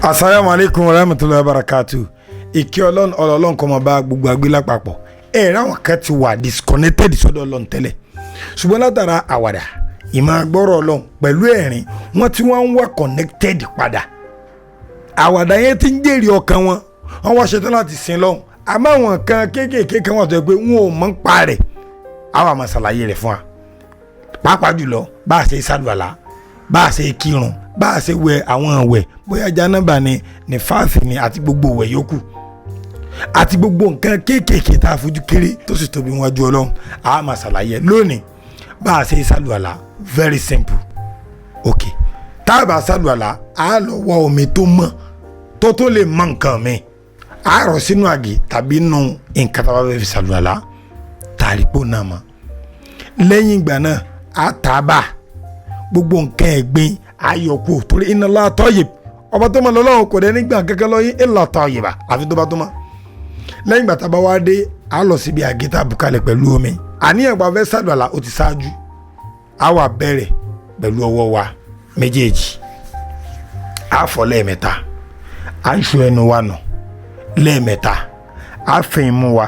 Asalaamu aleykum wa rahmatulahi wa barakatu. Ìkí Ọlọ́run, Ọlọ́run kó máa bá gbogbo agbé lápapọ̀. Ẹ ráwọn kan ti wà disconnected sọ́dọ̀ Ọlọ́run tẹ́lẹ̀, ṣùgbọ́n látara àwàdà, ìmọ̀ agbọ́rọ̀ Ọlọ́run pẹ̀lú ẹ̀rín, wọ́n ti wọ́n ń wà connected padà. Àwàdà yẹn ti ń jèrè ọkàn wọn, wọ́n wá ṣetán láti sin lọ́hùn. Àmọ́ àwọn kan kéékèèké kan wà tó yẹ pé wọn ò mọ̀ ń pa rẹ̀, àwọn àmọ́ ṣàlàyé rẹ̀ fún wa, pàápàá jùlọ bá a ṣe ṣàlùwàlá, bá a ṣe kírun, bá a ṣe wẹ àwọn ìwẹ̀, bóyá jánábà ni, nífàsì ni, àti gbogbo ìwẹ̀ yòókù, àti gbogbo nǹkan kéékèèké tá a fojú kéré tó sì tóbi wájú Ọlọ́run, a máa ṣàlàyé lónìí. Bá a ṣe ṣàlùwàlá, very simple. Ok, tá a bá ṣàlùwàlá, a lọ wá omi tó mọ́, tó lè mọ nǹkan mi, a rọ̀ sínú àgè tàbí nù nǹkan tá a bá fẹ́ fi ṣàlùwàlá tàrípò náà mọ́. Lẹ́yìn ìgbà náà, a tàbà gbogbo nǹkan ẹ̀gbin, ayọ̀kù, torí inna Allaha tayyib, ọba tó mọ̀ lọ́lọ́run, kò dé nígbà kankan lọ́yìn illa tayyiba, àfi tó bá tó mọ̀. Lẹ́yìn ìgbà tá a bá wá dé, a lọ síbi àgé tá a bùkalẹ̀ pẹ̀lú omi. Àníyàn gba fẹ́ ṣàlùwàlá, ó ti ṣáájú. A wà bẹ̀rẹ̀ pẹ̀lú ọwọ́ wa méjèèjì, a fọ̀ lẹ́ẹ̀mẹ́ta, a ń ṣu ẹnu wa nù lẹ́ẹ̀mẹ́ta, a fẹ́ imú wa.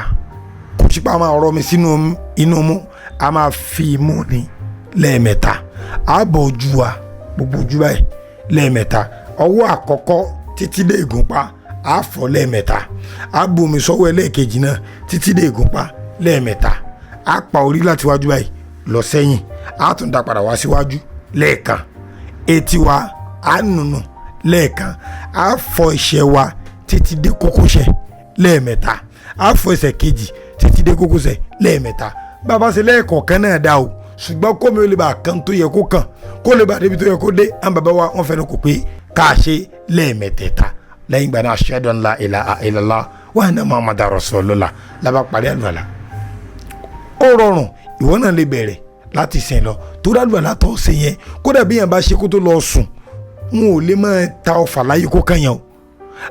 Kò sí pa, a máa rọ mi sínú inú mú, a máa fi imú ni lẹ́ẹ̀mẹ́ta. A bọ̀ ojú wa, gbogbo ojú báyìí, lẹ́ẹ̀mẹ́ta. Ọwọ́ àkọ́kọ́ títí dé ìgúnpá, a fọ̀ lẹ́ẹ̀mẹ́ta. A bu omi sọ́wọ́ ẹlẹ́ẹ̀kejì náà títí dé ìgúnpá lẹ́ẹ̀mẹ́ta. A pa orí láti wájú báyìí lọ sẹ́yìn, a tún dá padà wá síwájú lẹ́ẹ̀kan. Etí wa, a nùnù lẹ́ẹ̀kan. A fọ ẹsẹ̀ wa títí dé kókósẹ̀ lẹ́ẹ̀mẹ́ta. A fọ ẹsẹ̀ kejì títí dé kókósẹ̀ lẹ́ẹ̀mẹ́ta. Bàbá ṣe lẹ́ẹ̀kọ̀ọ̀kan náà dá o, ṣùgbọ́n kómi ó lè bá kan tó yẹ kó kàn, kó lè bá débi tó yẹ kó dé, àwọn bàbá wa wọ́n fẹ́ẹ́ kó pé ká ṣe lẹ́ẹ̀mẹ́tẹ̀ẹ̀ta. Lẹ́yìn ìgbà náà, ashhadu an la ilaha illallah wa anna muhammadar rasulullah, lábàá parí àlùwàlá. Ó rọrùn, ìwọ náà lè bẹ̀rẹ̀ láti sìn lọ torí àlùwàlá tó ṣe yẹn, kódà bí yẹn bá ṣe kó tó lọ sùn, n ò lè máa ta ọfà láyé kó kàn yẹn o.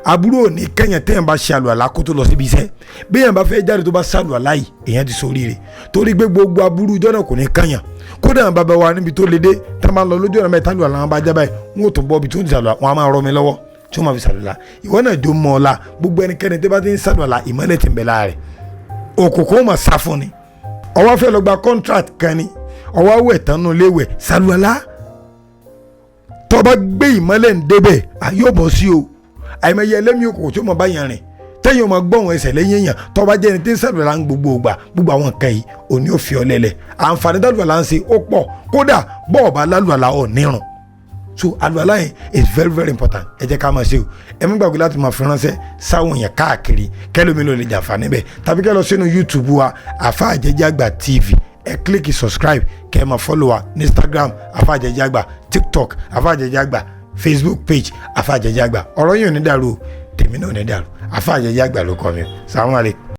Àbúrò ní kẹ́yìn tẹ́yìn bá ṣe àlùwàlá kó tó lọ síbi iṣẹ́. Bí yẹn bá fẹ́ jáde, tó bá ṣàlùwàlá yìí, èèyàn ti ṣoríire, torí pé gbogbo aburú ìjọ náà kò ní kàyàn. Kódà bàbá wa níbi tó le dé, tá a máa lọ lójú ọ̀nà mẹ́ta, àlùwàlá wọn bá já báyìí, wọn ò tún bọ́ ibi tó ń ṣàlùwàlá, wọn a máa rọ mi lọ́wọ́ tí wọ́n máa fi ṣàlùwàlá. Ìwọ náà jó mọ́ ọ la. Gbogbo ẹnikẹ́ni tó bá ti ń ṣàlùwàlá, ìmọ́lẹ̀ ti ń bẹ lára rẹ̀, òkùnkùn ó máa sá fún ni. Ọwọ́ fẹ́ lọ gba contract kan ni, ọwọ́ wẹ̀ tán nù léwẹ̀, ṣàlùwàlá. Tó bá gbé ìmọ́lẹ̀ ń débẹ̀, yóò bọ́ sí o. Àìmọye ẹlẹ́mìí òkùnkùn tí ó mọ̀ bá yàn rìn, tẹ́yìn ọmọ gbọ́n ẹsẹ̀ lẹ́yìn èèyàn. Tó bá jẹ́ ẹni tí ń ṣàlùwàlá ń gbogbo ògbà, gbogbo àwọn nǹkan yìí òní ò fi ọ lẹ́lẹ̀. Àǹfààní dálùwàlá ń ṣe ó pọ̀. Kódà bọ́ọ̀ bá lálùwàlá, ọ̀ nírun. So àlùwàlá yẹn is very very important. Ẹ jẹ́ ká máa ṣe o. Ẹ má gbàgbé láti máa fi ránṣẹ́ sáwọn èèyàn káàkiri, kẹlómi ló lè jàǹfààní bẹ́ẹ̀, tàbí kẹ́ lọ sínú YouTube wa, Àfáà Àjẹjẹ́ Àgbà TV, ẹ click subscribe, kẹ́ ẹ máa follow wa ní Instagram, Àfáà Àjẹjẹ́ Àgbà, TikTok, Àfáà Àjẹjẹ́ Àgbà, Facebook page, Àfáà Àjẹjẹ́ Àgbà. Ọ̀rọ̀ yìí ò ní dàrú o, tèmi náà ò ní dàrú. Àfáà Àjẹjẹ́ Àgbà ló kọ́ mi. Sàmúlẹ̀.